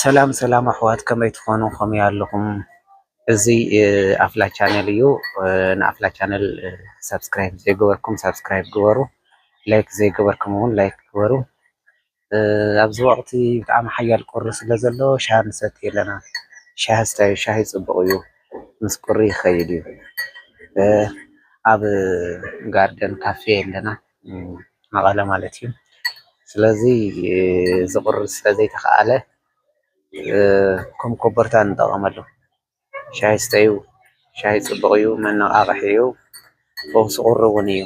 ሰላም ሰላም ኣሕዋት፣ ከመይ ትኾኑ? ከመይ ኣለኹም? እዚ ኣፍላ ቻነል እዩ። ንኣፍላ ቻነል ሰብስክራይብ ዘይገበርኩም ሰብስክራይብ ግበሩ፣ ላይክ ዘይገበርኩም እውን ላይክ ግበሩ። ኣብዚ ወቕቲ ብጣዕሚ ሓያል ቁሪ ስለ ዘሎ ሻሂ ንሰቲ ኣለና። ሻሂ ስታዩ፣ ሻሂ ፅቡቕ እዩ፣ ምስ ቁሪ ይኸይድ እዩ። ኣብ ጋርደን ካፌ ኣለና፣ መቐለ ማለት እዩ። ስለዚ እዚ ቁሪ ስለ ዘይተኸኣለ ከም ኮቦርታ ንጠቐመሉ። ሻሂ ስተዩ፣ ሻሂ ፅቡቕ እዩ፣ መነቓቕሒ እዩ፣ ፈውሲ ቁሪ እውን እዩ።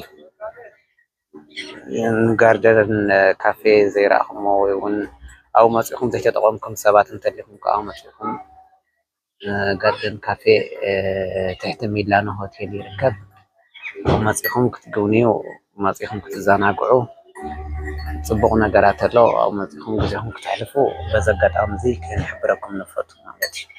ጋርደን ካፌ ዘይረኣኹሞ ወይ እውን ኣብኡ መፂኹም ዘይተጠቐምኩም ሰባት እንተሊኹም ከዓ መፂኹም ጋርደን ካፌ ትሕቲ ሚላኖ ሆቴል ይርከብ። መፂኹም ክትግብንዩ፣ መፂኹም ክትዘናግዑ፣ ፅቡቕ ነገራት ኣሎ። ኣብኡ መፂኹም ግዜኹም ክተሕልፉ በዚ ኣጋጣሚ እዚ ክንሕብረኩም ንፈቱ ማለት እዩ።